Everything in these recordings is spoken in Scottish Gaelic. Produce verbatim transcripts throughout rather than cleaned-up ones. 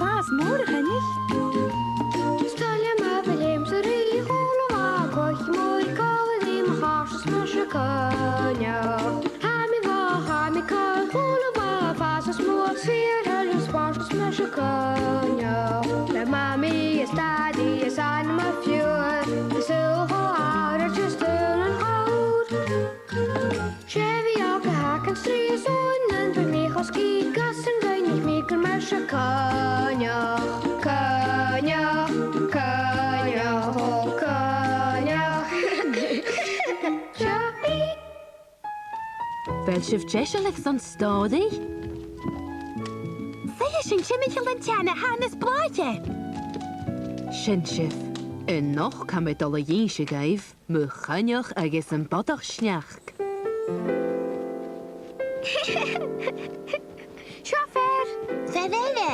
Pàs mòr, a Choinnich. Is toil leam a bhith leamsa ri chùl a' bhàigh, cloich mòr còmhla ri mo chàirdeas, mise Coinneach. Tha mi math, tha mi cool, chùl a' bhàigh, fàsas mòr, fìor thoil is spòrs, mise Coinneach. Le Mamaidh is Dadaidh is ainm a' phiuthar, is uile cho àraid is daonnan cho ùr. 'S e bhith òg a th' agam, 's trì is aon, nam bheatha mi cho sgìth, gus an coinnich mi gur mise Coinneach. Coinneach, Coinneach, o Coinneach. Seo mi. A bheil sibh deiseil airson stòiridh? Suidhidh sinn timcheall an teine, tha e nas blàithe. Sin sibh. A-nochd tha mi a' dol a dh'innse dhuibh mu Choinneach agus am bodach-sneachda. Seo fear. Fear eile.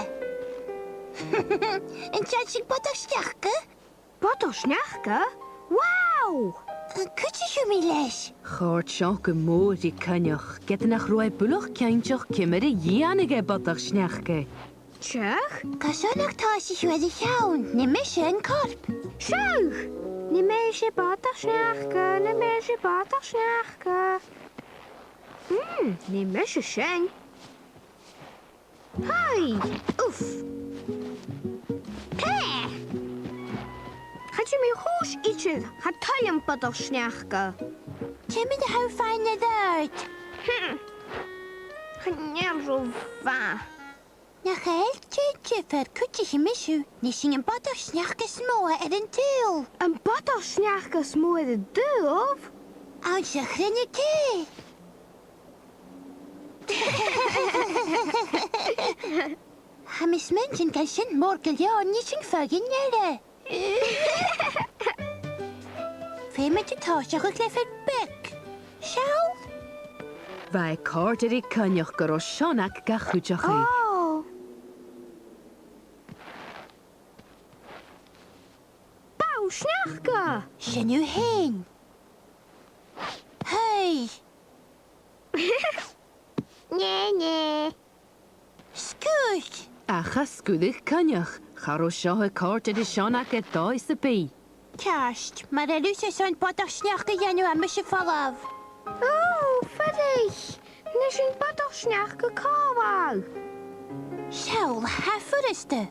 An seinn sinn bodach-sneachda? Bodach-sneachda? Wow! An cuidich thu mi leis? Chòrd seo gu mòr ri Coinneach, ged nach robh e buileach cinnteach ciamar a dhèanadh e bodach-sneachda. Seadh? Carson nach tòisich thu air a cheann, nì mise an corp. Seadh! Nì mise bodach-sneachda, nì mise bodach-sneachda. Mm, nì mise sin. Hai! Uf! Pè! Chan eil mi a' cùis idir, cha toil leam bodach-sneachda. Ciamar a tha thu a' faighinn air adhart? Hm. Chan eil ro mhath. Nach eil, dè an diofar, cuidichidh mise thu, nì sinn am bodach-sneachda as motha air an t-saoghal. Am bodach-sneachda as motha air an t-saoghal? Anns a' chruinne-cè. Tha mi a' smaointinn gu bheil sin mòr gu leòr, nì sinn feadhainn eile. Feumaidh tu tòiseachadh le fear beag. Seall. Bha e a' còrdadh ri Coinneach gun robh Seonag ga chuideachadh. Ò! Bodach-sneachda! Sin thu fhèin. Hey! Nè, nè. Sguir! Ach cha sguir Coinneach, cha robh seo a' còrdadh ri Seonag air dòigh sam bith. Ceart, mura h-eil thusa airson bodach-sneachda a dhèanamh, tha mise a' falbh. Ò, fuirich! Nì sinn bodach-sneachda còmhla. Seall, tha e furasta.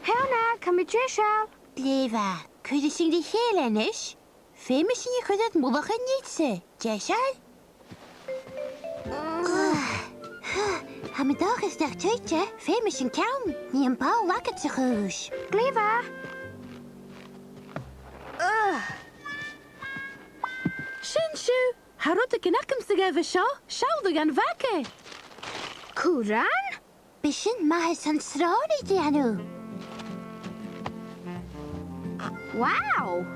Seonag, tha mi deiseil. Glè mhath, cuiridh sinn ri chèile a-nis. Feumaidh sinn a chur air mullach an fhirse. Deiseil? Tha mi an dòchas nach tuit e, feumaidh sinn ceann, nì am ball agad sa chùis. Glè mhath. Sin sibh. Tha rudeigin agamsa dhuibh an seo, seallaibh dhan bhaga. Curran? Bidh sin math airson sròn a dhèanamh. Wow!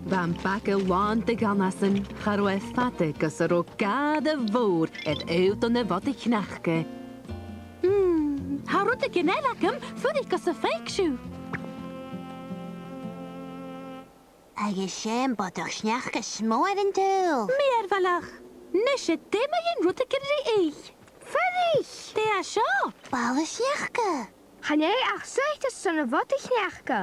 Bha am baga làn de ghanasan, cha robh e fada gus an robh gàire mhòr air aodann a' bhodaich-shneachda. Hmm, tha rudeigin eile agam, fuirich gus am faic sibh. Agus 's e am bodach-sneachda as motha air an t-saoghal. Mìorbhaileach! Nise, dè mu dheidhinn rudeigin ri ithe? Fuirich! Dè tha seo? Ball-sneachda. Chan e ach suiteas son a' bhodaich-shneachda.